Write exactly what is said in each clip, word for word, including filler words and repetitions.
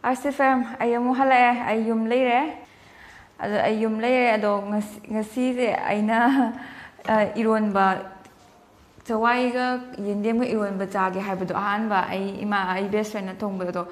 ꯑꯥꯔꯁꯤ ꯐꯦꯝ, ꯑꯩ ꯑꯃꯨꯛ ꯍꯜꯂꯛꯑꯦ꯫ ꯑꯩ ꯌꯨꯝ ꯂꯩꯔꯦ꯫ ꯑꯗꯣ ꯑꯩ ꯌꯨꯝ ꯂꯩꯔꯦ꯫ ꯑꯗꯣ ꯉꯁꯤ, ꯉꯁꯤꯁꯦ ꯑꯩꯅ, ꯑ, ꯏꯔꯣꯟꯕ, ꯆꯋꯥꯏꯒ ꯌꯦꯟꯗꯦꯝꯒ ꯏꯔꯣꯟꯕ ꯆꯥꯒꯦ ꯍꯥꯏꯕꯗꯣ, ꯑꯍꯥꯟꯕ ꯑꯩ ꯏꯃꯥ, ꯑꯩ ꯕꯦꯁ ꯐ꯭ꯔꯦꯟꯅ ꯊꯣꯡꯕꯗꯣ,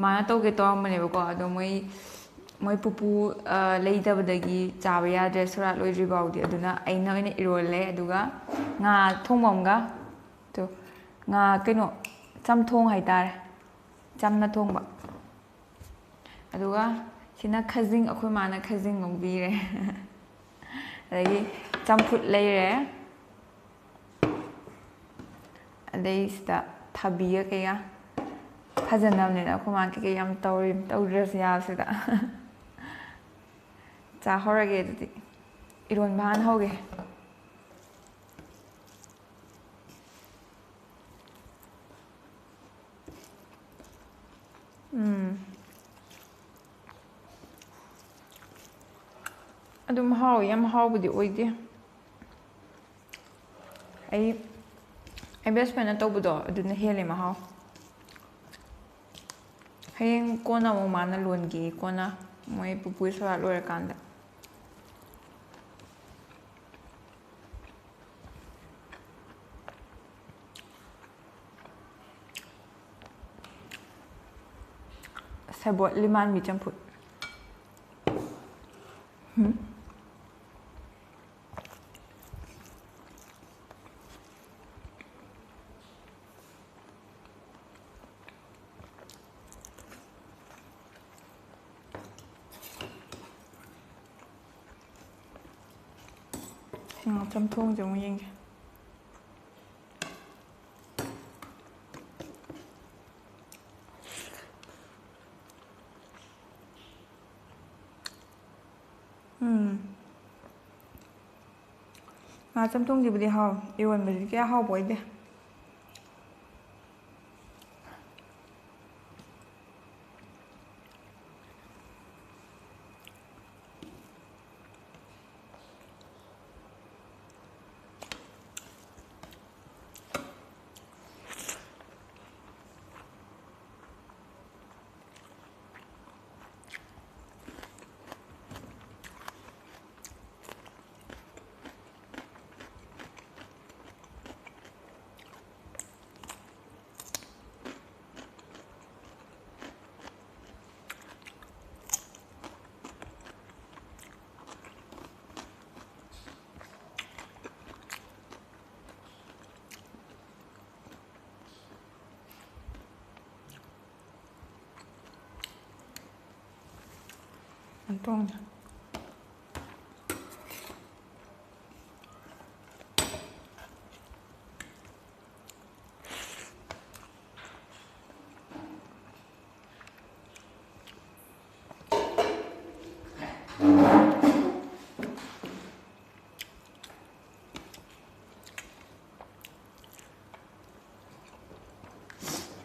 ꯃꯥꯅ ꯇꯧꯒꯦ ꯇꯧꯔꯝꯕꯅꯦꯕꯀꯣ꯫ ꯑꯗꯣ ꯃꯣꯏ, ꯃꯣꯏ ꯄꯨꯄꯨ, ꯑ, ꯂꯩꯇꯕꯗꯒꯤ ꯆꯥꯕ ꯌꯥꯗ꯭ꯔꯦ ꯁꯣꯔꯥꯠ ꯂꯣꯏꯗ꯭ꯔꯤ ꯐꯥꯎꯗꯤ꯫ ꯑꯗꯨꯅ ꯑꯩꯅ ꯑꯣꯏꯅ ꯏꯔꯣꯜꯂꯦ꯫ ꯑꯗꯨꯒ ꯉꯥ ꯊꯣꯡꯕ ꯑꯃꯒ, ꯇꯨ, ꯉꯥ, ꯀꯩꯅꯣ, ꯆꯝꯊꯣꯡ ꯍꯥꯏꯇꯥꯔꯦ, ꯆꯝꯅ ꯊꯣꯡꯕ꯫ ꯑꯗꯨꯒ ꯁꯤꯅ ꯈꯖꯤꯡ, ꯑꯩꯈꯣꯏ ꯃꯥꯅ ꯈꯖꯤꯡ ꯉꯧꯕꯤꯔꯦ꯫ ꯑꯗꯒꯤ ꯆꯝꯐꯨꯠ ꯂꯩꯔꯦ꯫ ꯑꯗꯩ ꯁꯤꯗ ꯊꯕꯤꯒ ꯀꯩꯒ ꯐꯖꯅꯕꯅꯤꯅ ꯑꯩꯈꯣꯏ ꯃꯥ ꯀꯩꯀꯩ ꯌꯥꯝ ꯇꯧꯔꯤ, ꯇꯧꯗ꯭ꯔꯁꯨ ꯌꯥꯕꯁꯤꯗ꯫ ꯆꯥꯍꯧꯔꯒꯦ ꯑꯗꯨꯗꯤ꯫ ꯏꯔꯣꯟꯕ ꯍꯥꯟꯅ ꯍꯧꯒꯦ꯫ ꯎꯝ꯫ ꯑꯗꯨꯝ ꯍꯥꯎꯋꯤ, ꯌꯥꯝ ꯍꯥꯎꯕꯗꯤ ꯑꯣꯏꯗꯦ꯫ ꯑꯩ, ꯑꯩ ꯕꯦꯁ ꯐ꯭ꯔꯦꯟꯅ ꯇꯧꯕꯗꯣ ꯑꯗꯨꯅ ꯍꯦꯜꯂꯦ ꯃꯍꯥꯎ꯫ ꯍꯌꯦꯡ ꯀꯣꯟꯅ ꯑꯃꯨꯛ ꯃꯥꯅ ꯂꯣꯟꯒꯦ, ꯀꯣꯟꯅ ꯃꯣꯏ ꯄꯨꯄꯨꯒꯤ ꯁꯣꯔꯥꯠ ꯂꯣꯏꯔꯀꯥꯟꯗ꯫ ꯁꯦꯕꯣꯠ ꯂꯤꯃꯥꯟꯕꯤ ꯆꯝꯐꯨꯠ꯫ ꯍꯨꯝ꯫ ꯁꯤ ꯉꯥ ꯆꯝꯊꯣꯡꯁꯦ ꯑꯃꯨꯛ ꯌꯦꯡꯒꯦ꯫ ꯎꯝ꯫ ꯉꯥ ꯆꯝꯊꯣꯡꯁꯤꯕꯨꯗꯤ ꯍꯥꯎ, ꯏꯔꯣꯟꯕꯁꯤꯗꯤ ꯀꯌꯥ ꯍꯥꯎꯕ ꯑꯣꯏꯗꯦ꯫ ꯇꯣꯡꯉꯦ꯫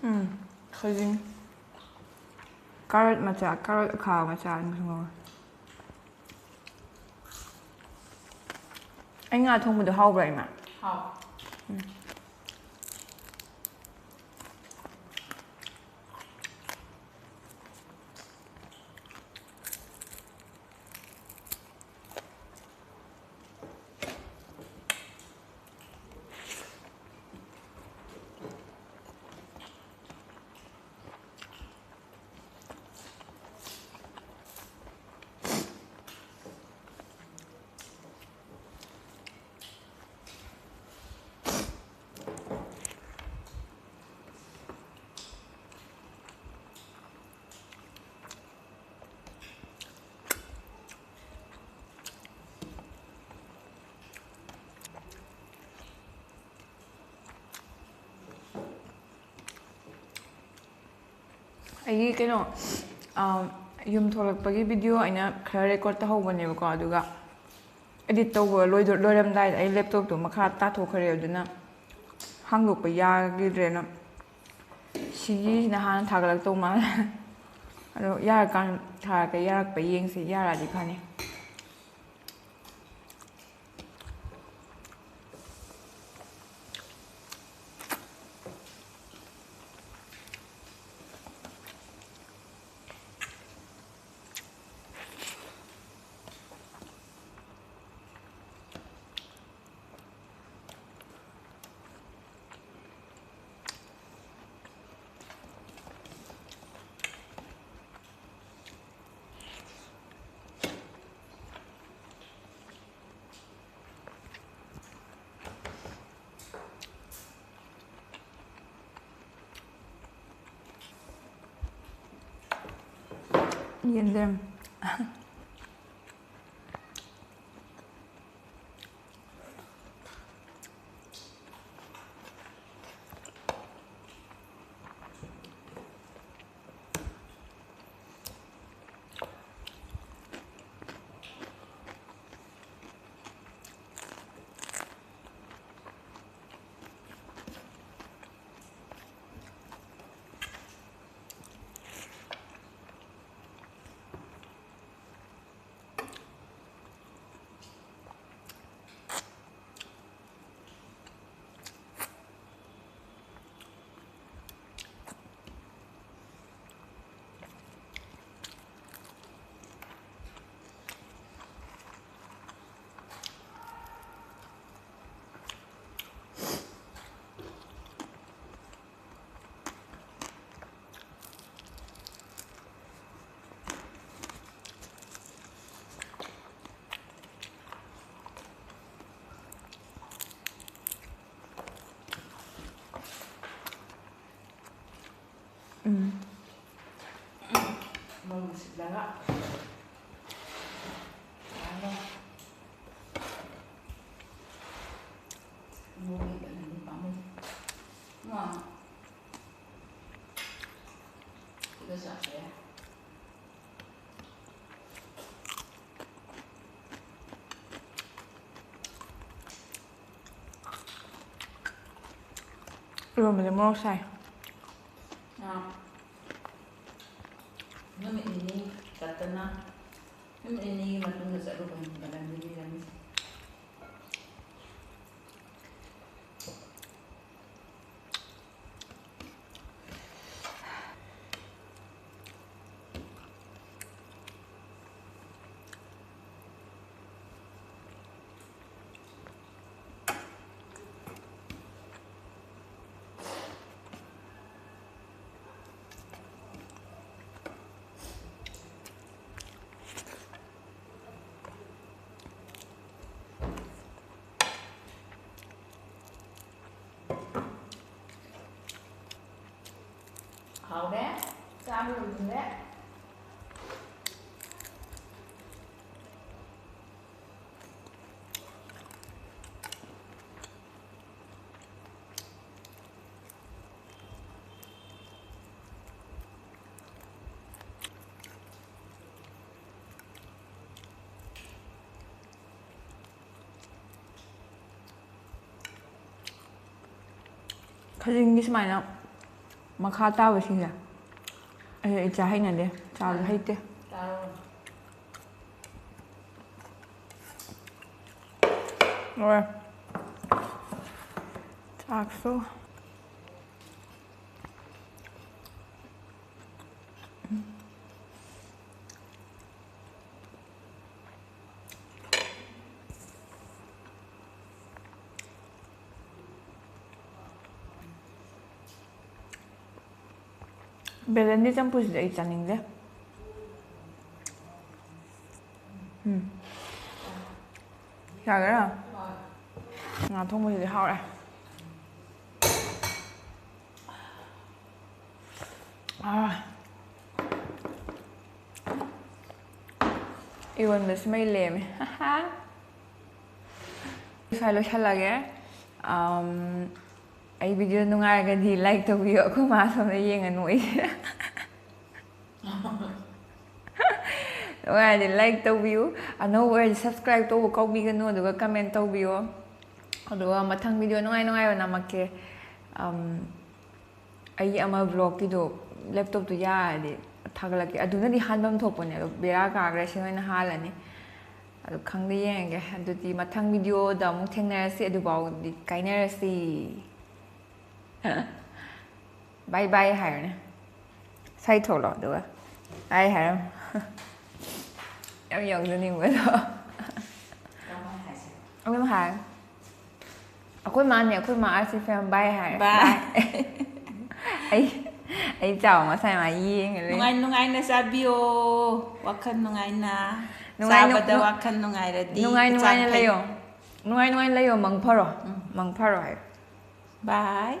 ꯎꯝ, ꯊꯣꯏꯗꯤꯡ꯫ ꯀꯥꯔꯣꯠ ꯃꯆꯥ, ꯀꯥꯔꯣꯠ ꯑꯈꯥꯕ ꯃꯆꯥ ꯑꯃꯁꯨ ꯉꯧꯔꯦ꯫ ꯑꯩ ꯉꯥ ꯊꯣꯡꯕꯗꯣ ꯍꯥꯎꯕ꯭ꯔꯥ, ꯏꯃꯥ? ꯍꯥꯎ꯫ ꯎꯝ꯫ ꯑꯩꯒꯤ ꯀꯩꯅꯣ, ꯑꯥ, ꯌꯨꯝ ꯊꯣꯛꯂꯛꯄꯒꯤ video ꯑꯩꯅ ꯈꯔ record ꯇꯧꯍꯧꯕꯅꯦꯕꯀꯣ, ꯑꯗꯨꯒ edit ꯇꯧꯕ ꯂꯣꯏꯗꯣ-, ꯂꯣꯏꯔꯝꯗꯥꯏꯗ ꯑꯩ laptop ꯇꯣ ꯃꯈꯥ ꯇꯥꯊꯣꯛꯈ꯭ꯔꯦ, ꯑꯗꯨꯅ ꯍꯥꯡꯗꯣꯛꯄ ꯌꯥꯈꯤꯗ꯭ꯔꯦꯅ꯫ ꯁꯤꯒꯤꯁꯤꯅ ꯍꯥꯟꯅ ꯊꯥꯒꯠꯂꯛꯇꯧ ꯃꯥꯜꯂꯦ꯫ ꯑꯗꯣ ꯌꯥꯔꯀꯥꯟ ꯊꯥꯔꯛꯀꯦ, ꯌꯥꯔꯛꯄ ꯌꯦꯡꯁꯤ, ꯌꯥꯔꯛꯑꯗꯤ ꯐꯅꯤ꯫ ꯌꯦꯟꯗꯦꯝ꯫ ꯃꯣꯔꯣꯛ ꯁꯤꯠꯂꯒ ꯐꯖꯅ ꯉꯧꯕꯤꯕꯅꯗꯤ ꯄꯥꯝꯃꯨꯏ꯫ ꯉꯥ ꯁꯤꯒ ꯆꯥꯁꯦ꯫ ꯏꯔꯣꯟꯕꯗ ꯃꯣꯔꯣꯛ ꯁꯥꯏ꯫ ꯑꯥ꯫ ꯅꯨꯃꯤꯠ ꯅꯤꯅꯤ ꯆꯠꯇꯅ, ꯅꯨꯃꯤꯠ ꯅꯤꯅꯤꯒꯤ ꯃꯇꯨꯡꯗ ꯆꯠꯂꯨꯕꯅꯤꯗꯅ ꯂꯝꯕꯤꯅꯤ ꯂꯝꯕꯤ꯫ ꯍꯥꯎꯔꯦ꯫ ꯆꯥꯕ ꯂꯣꯏꯁꯤꯜꯂꯦ꯫ ꯈꯖꯤꯡꯒꯤ ꯁꯨꯃꯥꯏꯅ ꯃꯈꯥ ꯇꯥꯕꯁꯤꯡꯁꯦ ꯑꯩ, ꯑꯩ ꯆꯥ ꯍꯩꯅꯗꯦ, ꯆꯥꯕꯁꯨ ꯍꯩꯇꯦ꯫ ꯆꯥꯔꯣ꯫ ꯂꯣꯏꯔꯦ꯫ ꯆꯥꯛꯁꯨ꯫ ꯕꯦꯂꯦꯟꯗ꯭ꯔꯤ ꯆꯝꯐꯨꯠꯁꯤꯗꯤ ꯑꯩ ꯆꯥꯅꯤꯡꯗꯦ꯫ ꯎꯝ꯫ ꯌꯥꯒꯦꯔꯥ? ꯉꯥ ꯊꯣꯡꯕꯁꯤꯗꯤ ꯍꯥꯎꯔꯦ꯫ ꯑꯥ꯫ ꯌꯣꯟꯕꯁꯤꯃꯩ ꯂꯦꯝꯃꯦ꯫ ꯁ꯭ꯋꯥꯏ ꯂꯣꯏꯁꯜꯂꯒꯦ꯫ ꯑꯝ, ꯑꯩ ꯚꯤꯗꯤꯑꯣ ꯅꯨꯡꯉꯥꯏꯔꯒꯗꯤ ꯂꯥꯏꯛ ꯇꯧꯕꯤꯌꯨ꯫ ꯑꯩꯈꯣꯏ ꯃꯥ ꯁꯣꯝꯗ ꯌꯦꯡꯉ ꯅꯣꯛꯏꯁꯦ꯫ ꯅꯨꯡꯉꯥꯏꯔꯗꯤ ꯂꯥꯏꯛ ꯇꯧꯕꯤꯌꯨ꯫ ꯑꯅꯧꯕ ꯑꯣꯏꯔꯗꯤ ꯁꯕꯁꯀ꯭ꯔꯥꯏꯕ ꯇꯧꯕ ꯀꯥꯎꯕꯤꯒꯅꯨ, ꯑꯗꯨꯒ ꯀꯃꯦꯟ ꯇꯧꯕꯤꯌꯣ꯫ ꯑꯗꯨꯒ ꯃꯊꯪ ꯚꯤꯗꯤꯑꯣ ꯅꯨꯡꯉꯥꯏ ꯅꯨꯡꯉꯥꯏꯕ ꯅꯝꯃꯛꯀꯦ꯫ ꯑꯝ, ꯑꯩꯒꯤ ꯑꯃ ꯕ꯭ꯂꯣꯛꯀꯤꯗꯣ ꯂꯦꯞꯇꯣꯞꯇꯣ ꯌꯥꯔꯗꯤ ꯊꯥꯒꯠꯂꯛꯀꯦ꯫ ꯑꯗꯨꯅꯗꯤ ꯍꯥꯟꯐꯝ ꯊꯣꯛꯄꯅꯦ, ꯑꯗꯣ ꯕꯦꯔꯥ ꯀꯥꯈ꯭ꯔꯦ, ꯁꯤ ꯑꯣꯏꯅ ꯍꯥꯜꯂꯅꯤ꯫ ꯑꯗꯨ ꯈꯪꯗꯦ, ꯌꯦꯡꯉꯒꯦ꯫ ꯑꯗꯨꯗꯤ ꯃꯊꯪ ꯚꯤꯗꯤꯑꯣꯗ ꯑꯃꯨꯛ ꯊꯦꯡꯅꯔꯁꯤ꯫ ꯑꯗꯨꯐꯥꯎꯗꯤ ꯀꯥꯏꯅꯔꯁꯤ꯫ ꯕꯥꯏ ꯕꯥꯏ ꯍꯥꯏꯔꯣꯅꯦ꯫ ꯁꯥꯏ ꯊꯣꯛꯂꯣ, ꯑꯗꯨꯒ ꯕꯥꯏ ꯍꯥꯏꯔꯣ꯫ ꯌꯥꯝ ꯌꯧꯖꯅꯤꯡꯕꯗꯣ꯫ ꯑꯗꯨꯝ ꯍꯥꯏ꯫ ꯑꯩꯈꯣꯏ ꯃꯥꯅꯦ, ꯑꯩꯈꯣꯏ ꯃꯥ ꯑꯥꯔ ꯁꯤ ꯐꯦꯝ ꯕꯥꯏ ꯍꯥꯏꯔꯦ꯫ ꯕꯥꯏ꯫ ꯑꯩ, ꯑꯩ ꯆꯥꯎ ꯉꯁꯥꯏ ꯃꯥ ꯌꯦꯡꯉ ꯂꯩ꯫ ꯅꯨꯡꯉꯥꯏ ꯅꯨꯡꯉꯥꯏꯅ ꯆꯥꯕꯤꯌꯣ꯫ ꯋꯥꯈꯜ ꯅꯨꯡꯉꯥꯏꯅ꯫ ꯅꯨꯡꯉꯥꯏ ꯅꯨ-, ꯆꯥꯕꯗ ꯅꯨ-, ꯋꯥꯈꯜ ꯅꯨꯡꯉꯥꯏꯔꯗꯤ ꯅꯨꯡꯉꯥꯏ ꯍꯛꯆꯥꯡ ꯅꯨꯡꯉꯥꯏꯅ ꯐꯩ꯫ ꯂꯩꯌꯣ꯫ ꯅꯨꯡꯉꯥꯏ ꯅꯨꯡꯉꯥꯏꯅ ꯂꯩꯌꯣ꯫ ꯃꯪ ꯐꯔꯣ꯫ ꯎꯝ꯫ ꯃꯪ ꯐꯔꯣ ꯍꯥꯏꯌꯣ꯫ ꯕꯥꯏ꯫